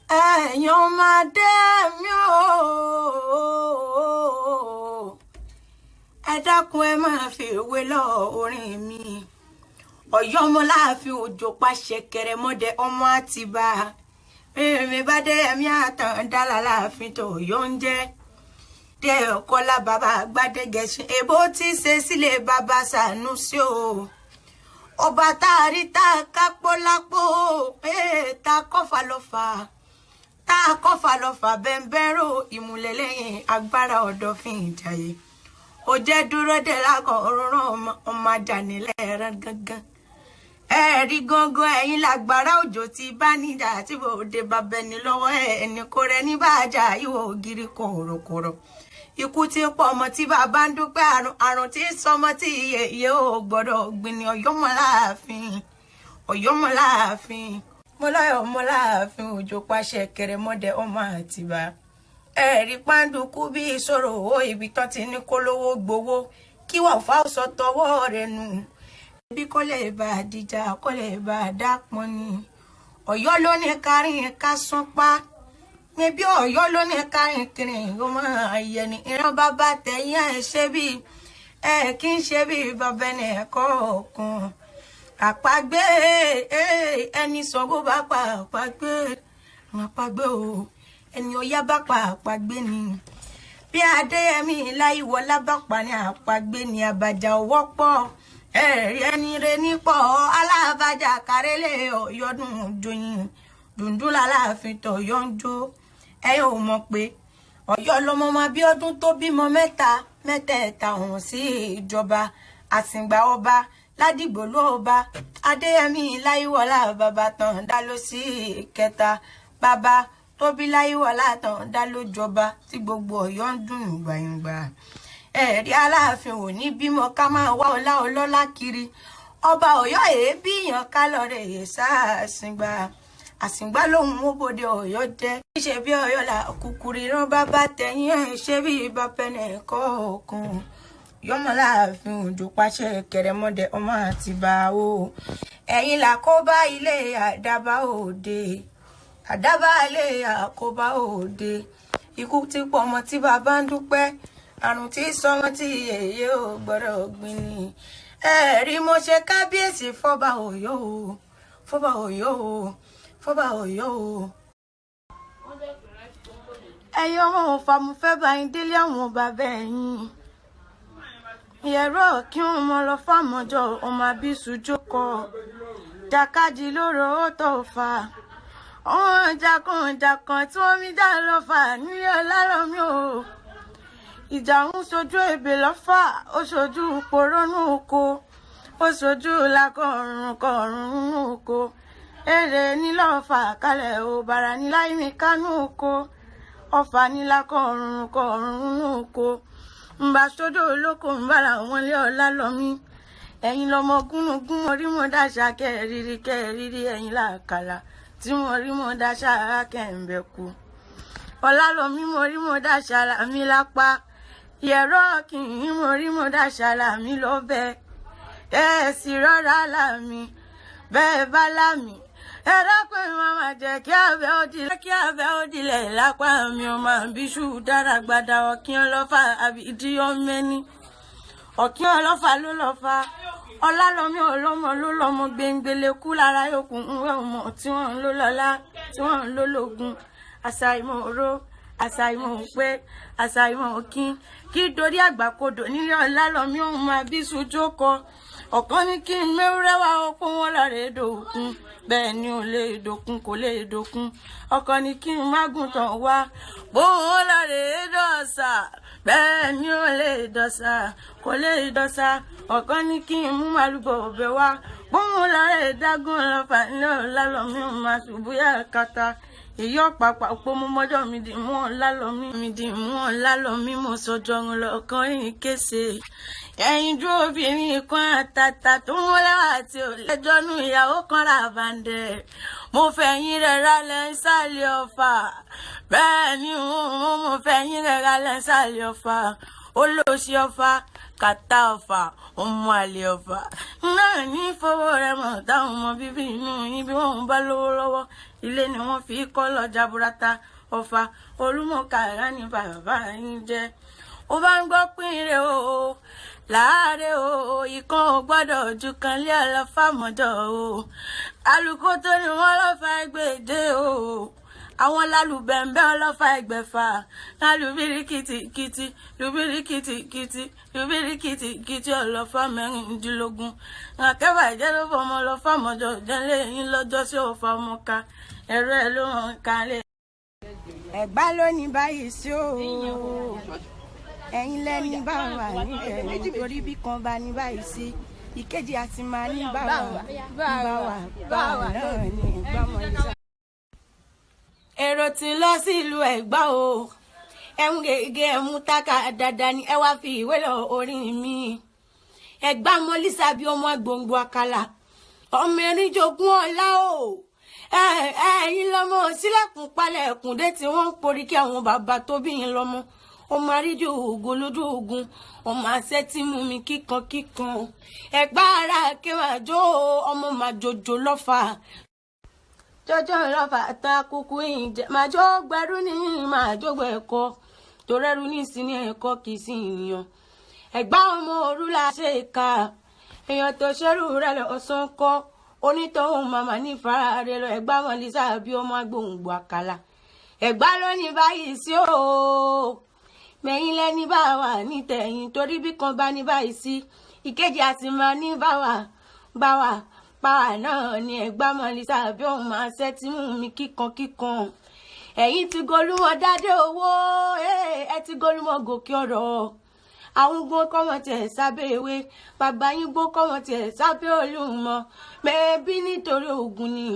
Ẹ̀yin ọmọdé mi o, ẹ dákun, ẹ máa fi òwe lọ orin mi. Ọ̀yọ́ ọmọ láàfin òjò pàṣẹ kẹrẹmọdé ọmọ Àtìbà mímí bá dé ẹmí àtàn dálà láàfin tó yọ ń jẹ dé ọkọlá bàbá gbadẹgẹsìn èbó tí ṣe sílé bàbá Sànúsí o. Ọba tá a rí tá a kápó lápò, tá a kọfà lọfà, tá a kọfà lọfà bẹ́ńbẹ́rò ìmùlẹ̀lẹ́yìn agbára ọ̀dọ̀fin ìjàyè ó jẹ́ dúró dé lákọ̀ òróró ọmọ ajánilẹ̀ ẹ̀rọ gangan ẹ̀ẹ́rí gangan. Ẹ̀yìn lágbára òjò ti bá níjà tí bòde bàbẹ̀ni lọ́wọ́ ẹni kò rẹ ní bàjá ìwọ ògiri kòròkòrò. Ikú tí pọ̀ ọmọ tí bàbá ń dúpẹ́, àrùn àrùn tí sọmọ tí iye iye ò gbọ́dọ̀ gbìn ní. Ọ̀yọ́mọláàfin, Ọ̀yọ́mọláàfin, mọláyọ̀mọláàfin òjò pàṣẹ kẹrẹmọdé ọmọ Àtìbà. Ẹ̀rí pàǹdùkú bí ìṣòro owó ibi tán ti ní kó lówó gbowó kí wọ́n fà sọ tọwọ́ rẹ̀ nù bí kò lè bá a dìjà, kò lè bá a dápọn ni. Ọ̀yọ́ ló ní kárin ká sán pa níbi, Ọ̀yọ́ ló ní kárin kiri ó máa yẹ ni. Ìran bàbá tẹ̀yìn ẹ̀ ṣe bí ẹ kí ń ṣe bí bàbá ẹni ẹ̀kọ́ òkun àpagbé. Ẹni Ṣàngó bá pa àpagbé, àpagbé o. Ẹni Ọya bá pa, àpagbé ni. Bí Adéyẹmí Láyíwọlá bá pa ní àpagbé ni. Àbàjá wọ́pọ̀ ẹ̀rí ẹni rẹ nípọ̀ alábàjá kárẹ́lẹ̀ ọ̀yọ́dún joyin dùndún láláàfin tọ̀yọ́ ń jó. Ẹ yóò mọ̀ pé Ọ̀yọ́ lọmọ máa bí ọdún tó bímọ mẹ́ta mẹ́tẹ̀ẹ̀ta ọ̀hún sí ìjọba àsìngbà ọba ládìgbòlú ọba Adéyẹmí Láyíwọlá bàbá tán dá ló sí kẹta bàbá tóbi Láyíwọlá tán dá ló jọba tí gbogbo Ọ̀yọ́ ń dùn gbàyìngbà. Ẹ̀rí Aláàfin ò ní bímọ ká máa wá ọlá ọlọ́lá kiri. Ọba Ọ̀yọ́ èébì yàn ká lọ́rẹ̀ yè sáàsìngbà àsìngbà lòun ó bòde Ọ̀yọ́ jẹ́. Ṣe bí Ọ̀yọ́ là kúkúrú ìran bàbá tẹ̀yìn ẹ̀ ṣe bí bàbá ẹnì kọ̀ọ̀kan. Yọmọláàfin òjò pàṣẹ kẹrẹmọdé ọmọ Àtìbà o. Ẹ̀yin là kó bá ilé àdàbà òde, àdàbà ilé àkóbá òde. Ikú tí pọ̀ ọmọ tí bàbá ń dúpẹ́, àrùn tí sọmọ tí èyí ò gbọ́dọ̀ gbin ni. Ẹ̀rí mo ṣe kábíyèsí fọba Ọ̀yọ́ o, fọba Ọ̀yọ́ o, fọba Ọ̀yọ́ o. Ẹ̀yin ọmọ òfàmùfẹ́ bá yín délé àwọn bàbá ẹ̀yìn ìyẹ̀rọ kí wọ́n mọ lọ fámọ́jọ ọmọ abisu jókòó jàkadì lóró ó tó fà ọ̀hún jàkànjàkàn tí wọ́n mi dá lọ́fà nílé ọlálọ́mí o. Ìjà ń sojú ebè lọ́fà, ó sojú porónú oko, ó sojú lakọ̀ọ̀rùn kọ̀ọ̀rùn oko. Èrè nílọ́fà kalẹ̀ ò bàrà níláìmí kánú oko, ọfà nílákọ̀ọ̀rùn kọ̀ọ̀rùn oko nbà sódò olóko nbàrà wọn lé ọlá lọmí. Ẹ̀yin lọmọ gúnugún orí mọ dáṣà kẹrìírí kẹrìírí, ẹ̀yin làkàlà tí mo rí mọ dáṣà kẹ̀ǹbẹ̀kù. Ọlálọmí mo rí mọ dáṣà làmí lápá yẹ̀rọ kì í mo rí mọ dáṣà làmí lọ́bẹ̀. Ẹ sì rọra làmí bẹ́ẹ̀ bá lámì ẹ dákun, ìwọ̀n máa jẹ́ kí abẹ́ òdìlẹ̀, kí abẹ́ òdìlẹ̀ lápá mi. Ò máa bíṣù dára gbada ọ̀kín ọlọ́fà àbí ìdí ọmẹni ọ̀kín ọlọ́fà ló lọ́fà. Ọlálọ́mí ọlọ́mọ ló lọ́mọ gbẹngbẹlẹ kú lára yòókù ńwẹ́ ọmọ tí wọ́n ń lò lọ́lá tí wọ́n ń lò lógun. Àṣà ìmọ̀ òró, àṣà ìmọ̀ òpé, àṣà ìmọ̀ òkín kí dorí àgbàkodò nílé Ọlálọ́mí òun máa bí sùjókòó. Ọ̀kan ní kí n mẹ́wúrẹ́ wá ó pọ́n wọn lọ́rẹ̀ dòkun, bẹ́ẹ̀ ni ò lè dòkun, kò lè dòkun. Ọ̀kan ní kí n mágùn tán wá pọ́n wọn lọ́rẹ̀ dọ̀sà, bẹ́ẹ̀ ni ò lè dọ̀sà, kò lè dọ̀sà. Ọ̀kan ní kí n mú màlúbọ̀ ọ̀bẹ wá pọ́n wọn lọ́rẹ̀ dágún lọ́fà ní Ọlálọ́mí ò máa ṣubú yá kata. Èyí ọ̀pàpà pé mo mọ́jọ́ mi dì mú Ọlálọ́mí mi dì mú Ọlálọ́mí mo sọjọ́ ń lọ kan yìí kése. Ẹ̀yin dúró obìnrin kan àtàtà tó ń wọlé àti òlẹ́jọ́ nù ìyàwó kan rà bàǹdẹ̀. Mo fẹ̀yìn rẹ̀ rálẹ̀ ń sàlẹ̀ ọ̀fà, bẹ́ẹ̀ ni mo fẹ̀yìn rẹ̀ rálẹ̀ ń sàlẹ̀ ọ̀fà. Olóṣì ọ̀fà kàtà ọ̀fà ọmọ àlè ọ̀fà náà ní fọwọ́ rẹ̀ mọ̀ táwọn ọmọ bíbí inú yín bí wọ́n bá lówó lọ́wọ́. Ilé ni wọ́n fi kọ́ lọ́jà burata. Ọ̀fà Olúmọ̀kàrà ní bàbá yín jẹ́. Ó bá ń gbọ́ pínre o láàárẹ̀ o, ìkan ò gbọ́dọ̀ ju kan lé ọlọ́fà mọ́jọ́ o. Alùkótó ni wọ́n lọ́fà ẹgbẹ̀je o, àwọn lálùbẹ̀ǹbẹ̀ ọlọ́fà ẹgbẹ̀fà, lálùbírí kìtìkìtì lùbírí kìtìkìtì lùbírí kìtìkìtì ọlọ́fà 16. Àkẹ́bà ìjẹ́ ló fọmọ ọlọ́fà mọ́jọ́ jẹ́lé yín lọ́jọ́ sí òfà ọmọka ẹ̀rọ ẹ̀ ló hàn kálẹ̀. Ẹ̀gbá ló ní báyìí sí o, ẹ̀yin lẹ́ni bá wà níbẹ̀, nítorí bí kan bá ní báyìí sí, ìkejì àti máa ní bá wà bá wà bá wà náà ní ìgbàmọ̀ ìsà. Èrò tí ń lọ sí ìlú Ẹ̀gbá o, ẹ̀hún gègé ẹ̀mú tákà dáadáa ni ẹ wá fi ìwé lọ orí mi. Ẹ̀gbá mọ́lísà bí ọmọ gbòǹgbò àkàlà, ọmọ erin jogún ọlá o. Ẹ̀yin lọ́mọ sílẹ̀kùn palẹ̀kùn dé tí wọ́n ń porí kí àwọn bàbá tó bí yín lọ́mọ. Ọmọ àríjò ògo lójú ogun, ọmọ àṣẹ tí mú mi kíkan kíkan. Ẹ̀gbá ara kéwàjò ọmọ màjòjò lọ́fà jọjọ lọ́fà ta kúkú ìjẹ màjọ gbẹrú ní màjọ gbẹkọ torẹrú ní ìsinmi ẹ̀kọ́ kì í sí ìyàn. Ẹ̀gbá ọmọ òru la ṣe kà, èèyàn tó ṣerú rẹ̀ lọ́sàn kọ́ onítọ̀hún màmá ní fara rẹ̀ lọ. Ẹ̀gbá mọ̀lísà bí ọmọ agbóhùngbò àkàlà. Ẹ̀gbá ló ní báyìí sí o, mẹ̀yìn lẹ́ni bá wà nítẹ̀yìn, torí bí kan bá ní báyìí sí, ìkejì àti máa ní bá wà bá wà báwa náà ni. Ẹ̀gbá mọ̀lísà bí òun máa ṣẹ́ tí mú mi kíkan kíkan. Ẹ̀yin ti golúmọ̀ dádé owó, ẹ ti golúmọ̀ gòkè ọ̀rọ̀. Àwọn gbó kọ́mọ tiẹ̀ sábẹ́ ewé, bàbá yín gbó kọ́mọ tiẹ̀ sábẹ́ olúmọ, mẹ́ẹ̀bí nítorí ògùn ni.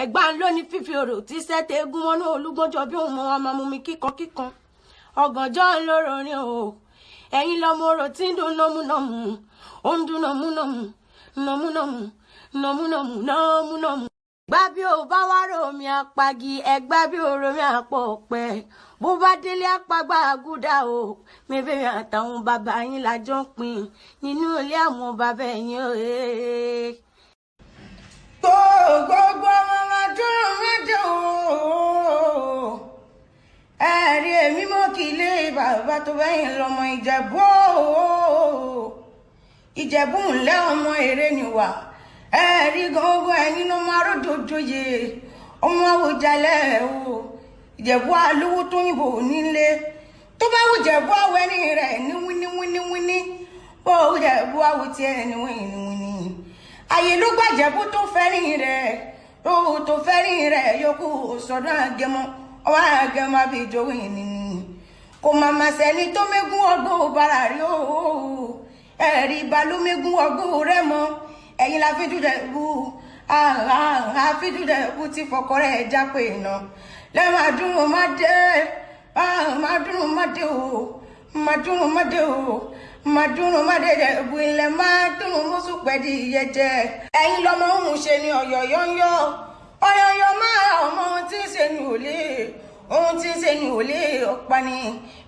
Ẹ̀gbá ló ní fífi òrò tí sẹ́tẹ̀ eégún mọ́nú olúgbọ́njọ bí òun mọ́ wa máa mú mi kíkan kíkan. Ọ̀gànjọ́ ń lóró ni o, ẹ̀yin lọ́mọ orò tí ń dún nọ́múnọ́mù, ó ń dún nọ́múnọ́mù nọ́múnọ́mù nọ́múnọ́mù nọ́múnọ́mù. Gbá bí o bá wá rò mí apagi, ẹgbá bí o rò mí àpọ̀ ọ̀pẹ, bó bá délé àpagbá àgùdà o. Mébèrè àtàwọn bàbá yín lájọ ń pín nínú ilé àwọn bàbá ẹ̀yìn o. Tó gbogbo ọmọ máa dúró mẹ́jọ o, ẹ̀rí èmi mọ́ kí ilé bàbá tó bẹ́yìn lọ́mọ Ìjẹ̀bú o. Ìjẹ̀bú ńlẹ́ ọmọ èrè nìwà, ẹ̀rí gangan ẹ̀yin ló máa ròdòdòyè ọmọ Àwùjalẹ̀ o. Ìjẹ̀bú alówó tó yìnbó nílé, tó bá wùjẹ̀bú àwọ̀ ẹni rẹ̀ ní wíníwíníwíní, bó wùjẹ̀bú àwọ̀ tiẹ̀ ní wíníwíní. Àyè ló gbàjẹ̀bú tó fẹ́rìn rẹ̀, tó fẹ́rìn rẹ̀ yòókù sọ̀dọ̀ àgẹmọ ọwọ́ àgẹmọ àbíjọ wíníní. Kò màmá sẹ́ni tó mégún ọgbọ́n bára rí o, ẹ̀rí balómégún ọgbọ́n rẹ̀ mọ́. Ẹ̀yin la fi dúdẹ̀ bú, àfi dúdẹ̀ bú tí fọkọ rẹ̀ jápé iná lẹ́ẹ̀. Máa dúró má dé, máa dúró má dé o, máa dúró má dé o, máa dúró má dé jẹ̀bú ilẹ̀, máa dúró mọ́sùpẹ́ di ìyẹn jẹ. Ẹ̀yin lọ́mọ òun ṣe ni ọ̀yọ̀yọ̀yọ̀ ọ̀yọ̀yọ̀ máa ọmọ ohun tí ń ṣe ni ò lè, ohun tí ń ṣe ni ò lè ọ̀pá ni.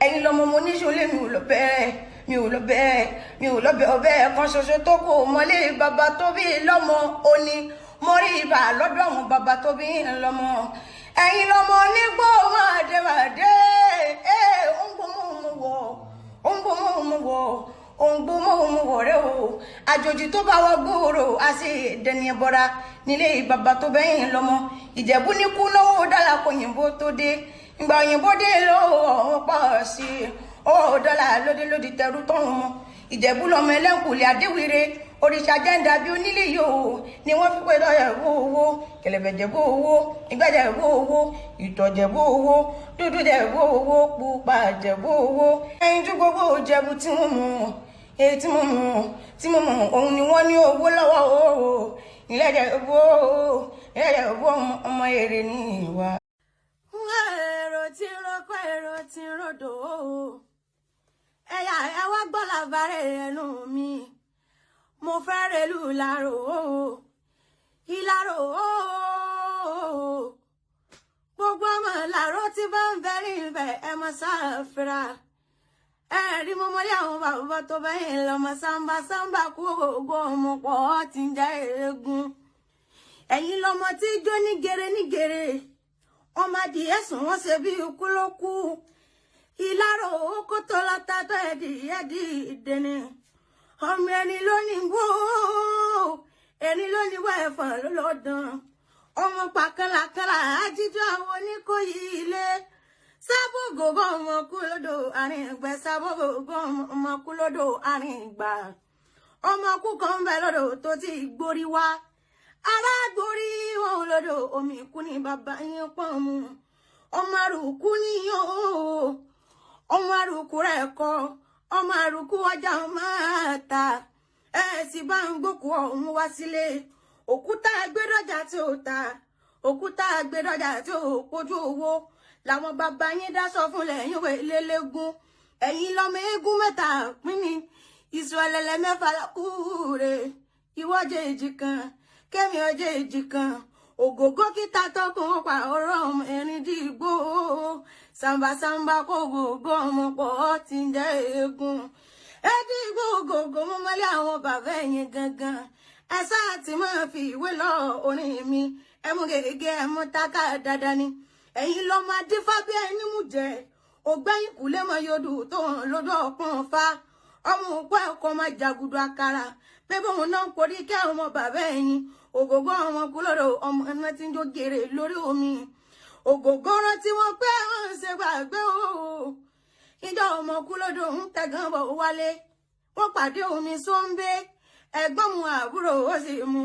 Ẹ̀yin lọ́mọ mo níṣó lé, mi ò lọ bẹ́ẹ̀, mi ò lọ bẹ́ẹ̀, mi ò lọ bẹ́ẹ̀. Ọbẹ̀ kan ṣoṣo tó kù mọ́lé bàbá tó bí lọ́mọ òní mo rí ibà lọ́dọ̀ àwọn bàbá tó bí lọ́mọ. Ẹ̀yin lọ́mọ onígbò máa dé máa dé ẹ̀ ń gbọ́ mọ́ mọ́ wọ̀, ń gbọ́ mọ́ mọ́ wọ̀, òǹgbò mọ́ mọ́ wọ̀ rẹ o. Àjòjì tó bá wọ gbòòrò a sì dẹni ẹbọra nílé bàbá tó bẹ́yìn lọ́mọ. Ìjẹ̀bú ní kú náwó dọ́là kò yìnbó tó dé. Ìgbà òyìnbó dé ló ọ̀hún pọ̀ sí i, owó dọ́là lóde lóde tẹrú tọ́hún mọ́. Ìjẹ̀bú lọ́mọ ẹlẹ́kùnlé adéwìrè, òrìṣà jẹ́ǹdà bí onílé yìí o ni wọ́n fi pé lọ́yẹ̀ bó owó, kẹlẹ̀bẹ̀ jẹ̀bú owó, ìgbẹ́jẹ̀bú owó, ìtọ̀jẹ̀bú owó, dúdú jẹ̀bú owó, pupa jẹ̀bú owó. Ẹyin tí gbogbo jẹ̀bú tí wọ́n mú, èyí tí mo mú, tí mo mú òun ni wọ́n ní owó lọ́wọ́ o. Ilẹ̀ jẹ̀bú o, ilẹ̀ jẹ̀bú ọmọ èrè ní ìwà. Èrò tí rọ́pẹ́, èrò tí ròdò o, ẹ̀yà ẹ wá gbọ́ làbárẹ̀ ẹnu mi. Mo fẹ́ relú ìlàrò o, ìlàrò o. Gbogbo ọmọ ìlàrò tí bá ń bẹ níbẹ̀, ẹ mọ sáfìrà. Ẹ rí mo mọ́lé àwọn bàbá tó bá yẹn lọ́mọ sáńbà sáńbà kú ògo ọmọ pọ̀ tí ń jẹ́ eégún. Ẹ̀yin lọmọ tí jó ní gèrè ní gèrè, ọmọ adìyẹ sùn wọ́n ṣe bí ikú ló kú. Ìlàrọ̀ owó tó látàtọ̀ ẹ̀dìyẹ dìde ni. Ọmọ ẹni ló ní wó, ẹni ló ní wá ẹ̀fọn ló lọ́dàn. Ọmọ pàkàlàkàlà ajíjọ àwọn Oníkòyí ilé. Sábògògó ọmọ kú lódò àárín ìgbẹ́, sábògògó ọmọ kú lódò àárín ìgbà. Ọmọ kú kan ń bẹ lódò tó ti gborí wá. Ará gborí wọn lódò, omi kú ní bàbá yín pọ́n mu. Ọmọ àrùkù níyàn o, ọmọ àrùkù rẹ̀ kọ́, ọmọ àrùkù ọjà máa ta. Ẹ sì bá ń gbókù ọ̀hún wá sílé. Òkúta gbẹdọ̀jà tí ó ta, òkúta gbẹdọ̀jà tí ó kojú owó làwọn bàbá yín dá sọ fún lẹ́yìn ìwé lélẹ́gún. Ẹ̀yin lọ́mọ eégún mẹ́ta pín ní ìṣù ẹlẹ́lẹ́ mẹ́fà kúre. Ìwọ́jẹ́ èjì kan, kẹ́mi ọjẹ́ èjì kan, ògógó kíta tọkùn pa ọ̀rọ̀ ọmọ erin dìgbò. Sàǹbàsàǹbà kò gògó ọmọ pọ̀ tí ń jẹ́ eégún. Ẹdígbò ògógó mọ́mọ́lé àwọn bàbá ẹ̀yìn gangan. Ẹ sáà ti máa fi ìwé lọ orin mi. Ẹ mú gègé, ẹ mú tákà dáadáa ni. Ẹ̀yin lọ máa dífá bí ẹni mú jẹ. Ògbẹ́yìn kùlé mọ yodù tó hàn lójú ọpọ́n fa. Ọmọ òkú ẹ̀kọ́ máa jàgùdù àkàrà. Bébí òun náà korí kẹ́ ọmọ bàbá ẹ̀yìn. Ògógó ọmọ kúlódò ọmọ ẹ̀ná tí ń jó gèrè lórí omi. Ògógó rántí wọn pé ń ṣe gbàgbé o. Ìjọ ọmọ kúlódò ń tẹ̀gàn bọ̀ wálé. Wọ́n pàdé omi sóńbé. Ẹ̀gbọ́n mu àbúrò ó sì mu.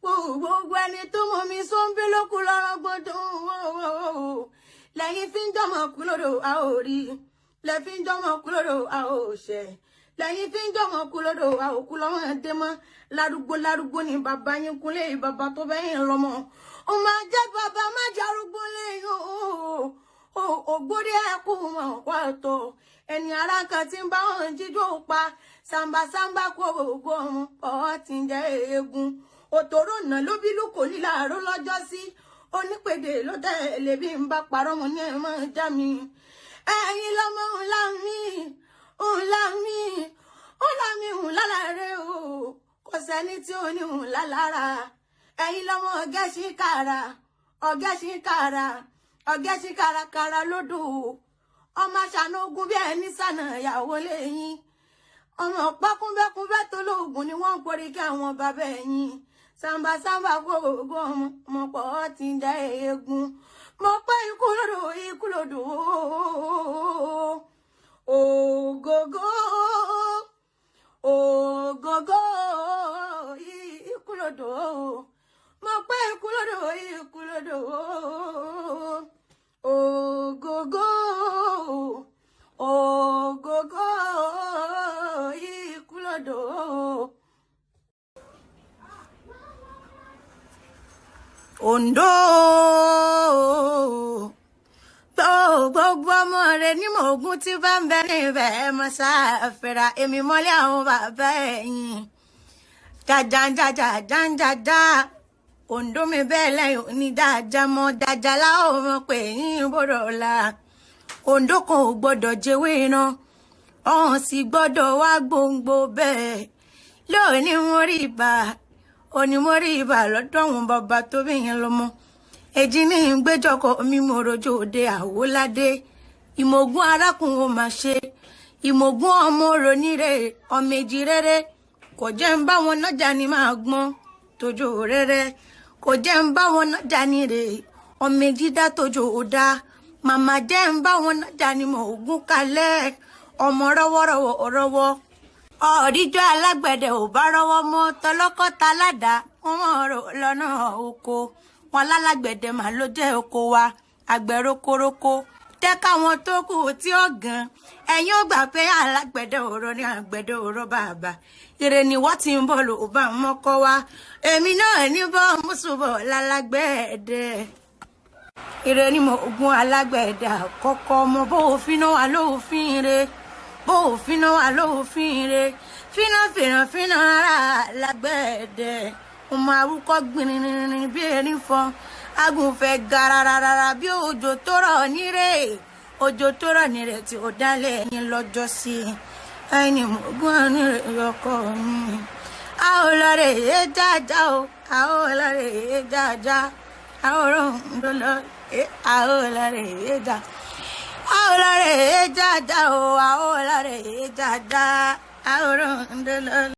Gbogbo ẹni tó mọ mi sóńbé ló kú lọ́rọ́ gbọ́dọ̀. Lẹ́yìn fi ń jọmọ kúlódò a ò rí. Lẹ́ fi ń jọmọ kúlódò a ò ṣẹ̀. Lẹ́yìn fi ń jọmọ kúlódò a ò kú lọ́mọ dé mọ́. Lárúgbó lárúgbó ni bàbá yín kúnlé bàbá tó bẹ́yìn lọ́mọ. Ó máa jẹ́ bàbá má jarúgbó lẹ́yìn o. Ògbórí ẹkú mọ̀ pàtó. Ẹni ara kan tí ń bá wọn jíjó pa. Sàǹbàsàǹbà kó ògo ọmọ ọ̀ tí ń jẹ́ eégún. Òtòrò nà ló bí lóko lílàró lọ́jọ́ sí. Onípèdè ló tẹ̀lé bí n bá parọ́ mo ní ẹ̀ máa já mi. Ẹ̀yin lọ́mọ ńlá mi, ńlá mi, ńlá mi ńlá lára o. Kò sẹ́ni tí ò ní ńlá lára. Ẹ̀yin lọ́mọ ọ̀gẹ́sì kàrà, ọ̀gẹ́sì kàrà, ọ̀gẹ́sì kàràkàrà lódò. Ọmọ àṣàna ogun bí ẹni sànà ìyàwó lẹ́yìn. Ọmọ ọ̀pá kúnbẹ́kúnbẹ́ tó lóògùn ni wọ́n ń porí kí àwọn bàbá ẹ̀yìn. Sàǹbàsàǹbà kó ògùn ọmọ pọ̀ tí ń jẹ́ eégún. Mo pé ikú lódò, ikú lódò. Ògógó, ògógó, ikú lódò. Mo pé ikú lódò, ikú lódò. Ògógó, ògógó, ikú lódò. Oǹdó gbogbo ọmọ rẹ ní mògùn tí bá ń bẹ níbẹ̀ ẹ mọ sáfẹ́ra èmi mọ́lẹ̀ àwọn bàbá ẹ̀yìn. Jàjàjàjà jàǹjàjà Oǹdó mi bẹ́ẹ̀ lẹ́yìn onídàájà mọ́ jàjà láwọn ọmọ pé yín bọ́dọ̀ la. Oǹdó kan ò gbọ́dọ̀ jẹ́wé iná, ọ̀hún sì gbọ́dọ̀ wá gbòǹgbò bẹ́ẹ̀. Lóòní mo rí ibà, òní mo rí ibà lọ́dọ̀ àwọn bàbá tó bí yẹn lọ́mọ. Èjì ní ìgbẹ́jọ́kọ̀ mi mo rojú òde Àwòládé. Ìmọ̀gún arákùnrin ò máa ṣe. Ìmọ̀gún ọmọ ronírè, ọmọ èjì rere. Kò jẹ́ ń bá wọn nájà ni máa gbọ́n tójó rere. Kò jẹ́ ń bá wọn nájà ni rè. Ọmọ èjì dá tójó ò dá. Màmá jẹ́ ń bá wọn nájà ni mò ń gún kalẹ̀. Ọmọ rọ́wọ́rọ́wọ́ rọ́wọ́. Ọ̀ríjọ́ alágbẹ̀dẹ ò bá rọ́wọ́ mọ́ tọlọ́kọ́ta ládàá. Wọ́n rò lọ́nà oko. Wọn lálágbẹ̀dẹ mà ló jẹ́ oko wa. Àgbẹ̀ rokoroko. Jẹ́ káwọn tó kù tí ó gan. Ẹ̀yin ó gbà pé alágbẹ̀dẹ òró ni àgbẹ̀dẹ òró bàbà. Ire ni wọ́n ti ń bọ̀ ló bá mọ́kọ́ wa. Èmi náà ní bọ́ mùsùlùmọ́ lálágbẹ̀dẹ. Ire ni mo gun alágbẹ̀dẹ àkọ́kọ́ mo bó òfin náà wà lófin re. Bó òfin náà wà lófin re. Fínà fìràn fínà ara alágbẹ̀dẹ. Ọmọ arúkọ gbìnrìnrìn bí erin fọn. Agùnfẹ́ gararara bí òjò tó rọ̀ nírè. Òjò tó rọ̀ nírè tí ó dálé ẹyin lọ́jọ́ sí. Ẹni mo gún ẹni rè ọkọ mi. A ò lọ rè é jájá o, a ò lọ rè é jájá, a ò ròǹdó lọ, a ò lọ rè é já, a ò lọ rè é jájá o, a ò lọ rè é jájá, a ò ròǹdó lọ.